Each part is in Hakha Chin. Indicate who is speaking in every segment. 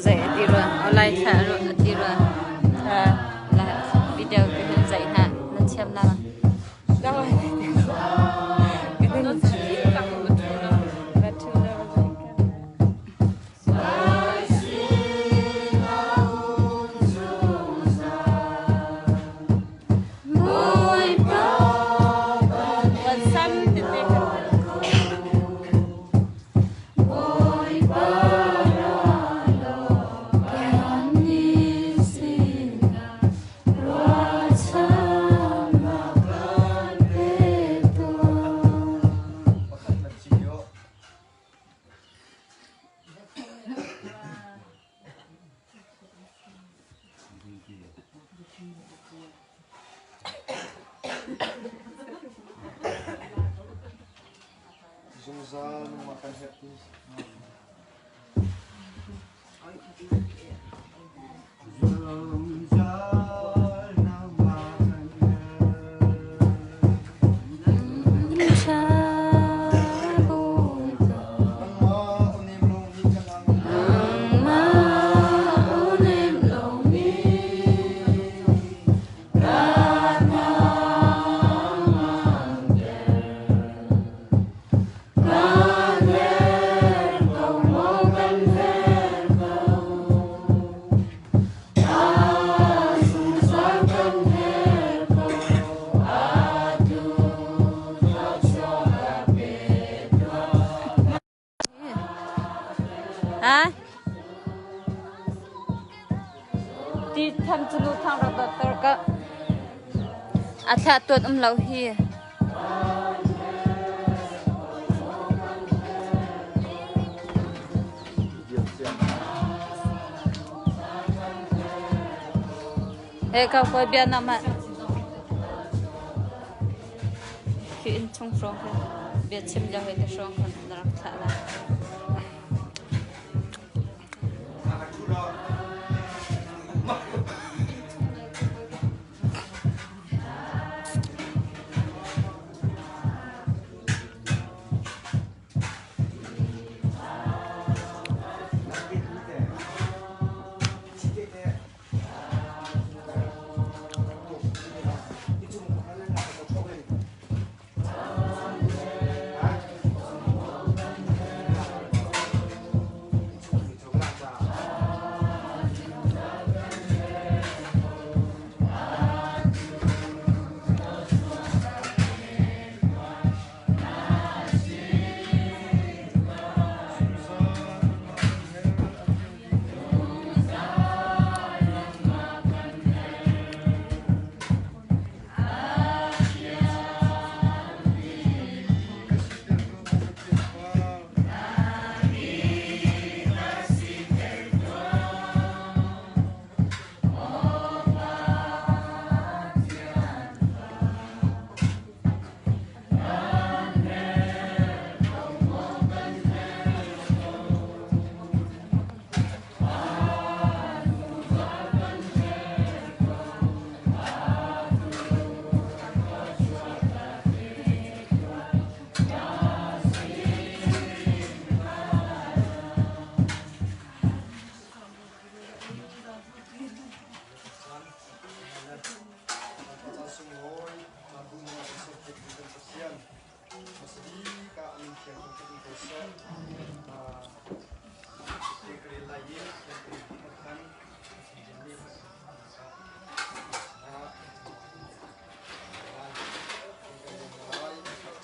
Speaker 1: zei a ti rua. Lai thla a ti rua. La video ka hin zei hna nan thiam la.
Speaker 2: Zungzal nangmah kan herh ti. Zungzal nangmah kan herh. Nangmah aw nem lawng nih kan ang.
Speaker 1: Ha? Ti tham cu nu thang rak dot ter ka. A thla tuan um lo hi. He ka koi bia na ma. Khi in chung hrawng khi bia chim lio he te hrawng khan na rak thlah la.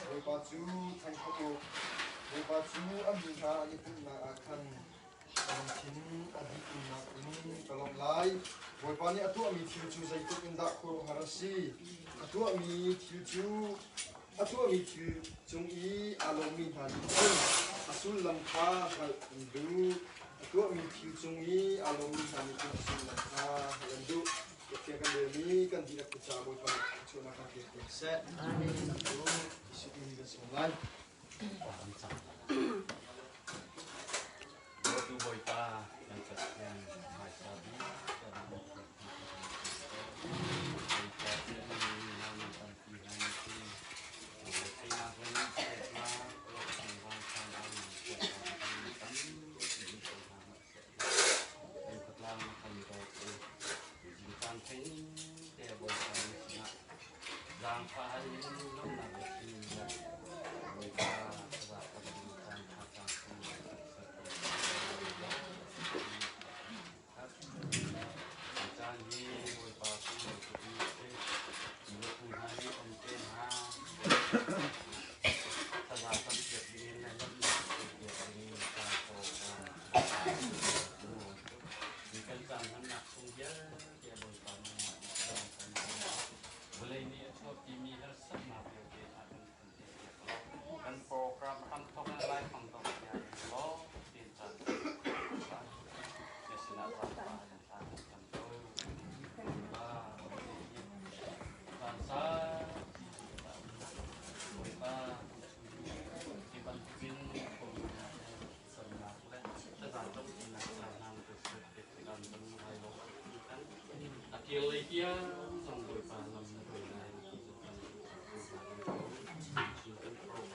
Speaker 2: Bawipa cu thangṭhat u. Bawipa cu a mi hna an i pumhnak ah khan lungthin a dihnak in ka lawmh lai. Bawipa nih a tuahmi thil cu zeitluk in dah khuaruahhar a si. A tuahmi thil cu a tuahmi thil cung i aa lawmmi hna nih cun a sullam kha hngalh an duh. A tuahmi thil cung i aa lawmmi hna nih cun a sullam kha hngalh an duh. Pathian kan relmi kan dihlak te caah Bawipa nih thluachuahnak kan pek ko seh. Amen. Jesuh min kan sawm lai.
Speaker 3: Dawtu Bawipa kan Pathian hmaisa bik kan Zaangfah hal in lawmhnak biathli in le Bawipa thazaang kan ding caan ṭha caan chung kan serpiak Hi caan hi Bawipa sunglawi tukmi a si. Miphun hna nih um te hna. Thazaang kan piak dingin le lawmhnak piak dingin caan program kan caan hmannak chung vialte Bawipa nangmah nih kan Vawlei nih a chuahpimi harsatnak vialte hna kan kan theihpiak law, kan program hramthawk in laifang dongh tiang law tein caan na sinah zaangfah in thla kan cam ko. Bawipa, caan saupi Bawipa, hi bantukin sernak le thlazang campinak caan hna na kan serpiak tikah kan ngai lo kan a kir lei tiang zong Bawipa lam na hruai lai ti cu kan cu kan program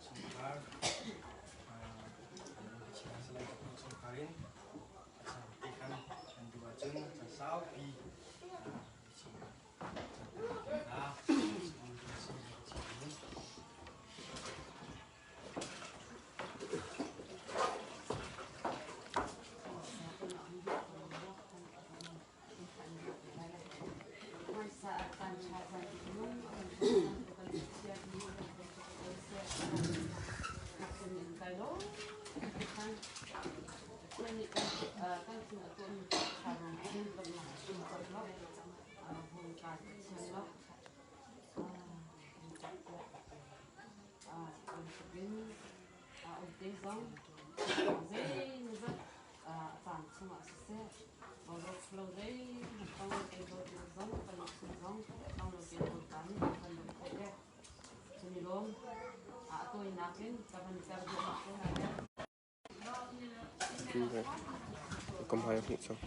Speaker 4: Chungkhar chungkhar in te khan kan duh ahcun caan saupi
Speaker 1: Caan chungah siseh, boruak lo zeihmanh tong lo te dawtnak zong kan lungthin zong tong lo te Bawipa nih a kan dawt khawh le cun i lawm. A tawinak in ka van ter duhnak ko hna le.
Speaker 5: Ka hmai a hmuh cang.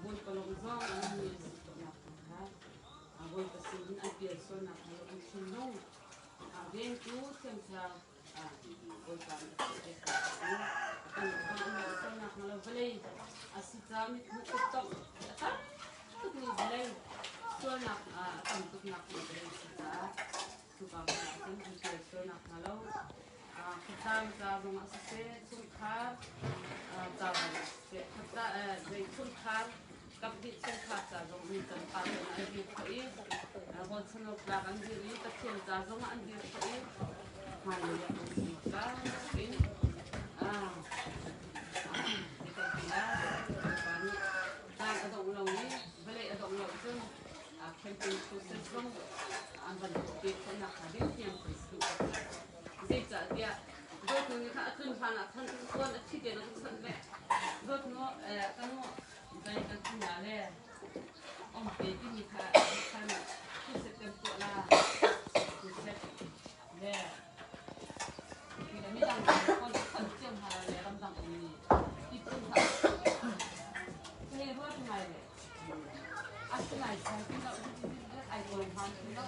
Speaker 1: Bawipa lawng zong an mi an si khawhnak kha Bawipa sin in an pial sualnak hna lo an thinlung vengtu thiamthar Bawipa nih a chiahpiak hna i kan lawng an lawng sualnak hna lo vawlei a si ca mithmuh kutongh a tam tukmi vawlei sualnak a tam tuknak vawlei si caah cuka hmun ah cun an pial sualnak hnga lo khuatlang ca zongah siseh chungkhar ca zongah siseh zei chungkhar kaphnih chungkhar ca zong mi can pa ten an dir khawh i rualchan awk an dir i Pathian ca zongah an dir khawh i hmailei ah kan si in caan a dongh lo i vawlei a dongh lo cun camping process zong an van tuah khawhnak hnga ding tiang kan si zeicahtiah dawtnu nih kha a tlun hlan ah khan tuan a thi te na ka chawnh ve dawtnu kanu dai kan tlun la le om te timi kha khan thuset kan tuah la thuset le midang kon chon cio hna le ramdang ummi ti phun kha he ruat ngai le Asinain sangpin lo ai kawl hmaan ti lo.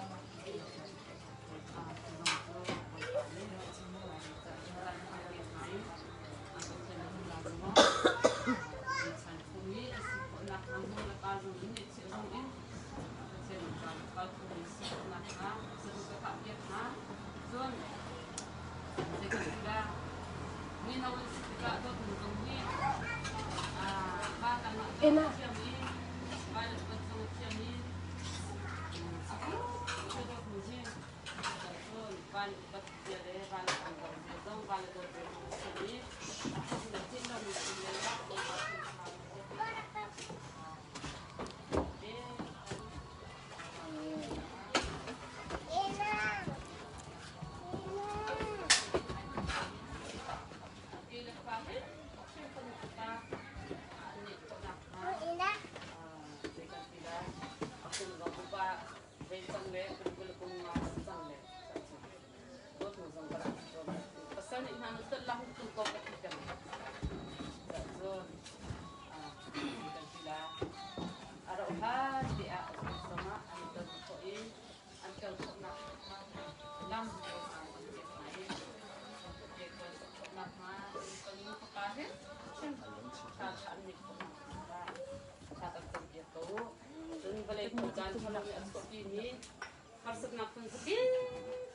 Speaker 1: Harsatnak phun khatin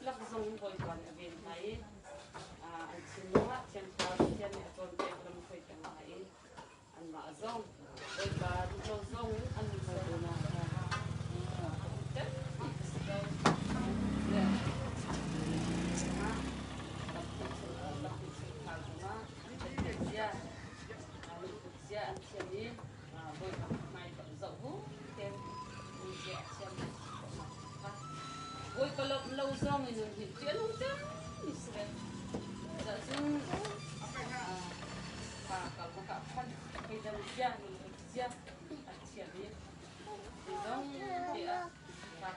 Speaker 1: lak zong Bawipa nih a ven hna i an thinlung ah Thiang Thlarau Pathian nih a cawnpiak lam hruai peng hna i anmah zong Bawipa duhlo zong an um lo nakhnga si ko. Zia an thiam i Bawipa hmai zoh bu tein zia a thiam Bawipa lawmh lo zong in hi ṭih a nung cemmi si ve. Cun pa ka ka phan theidan zia lungput zia a thiam i zong te ah pa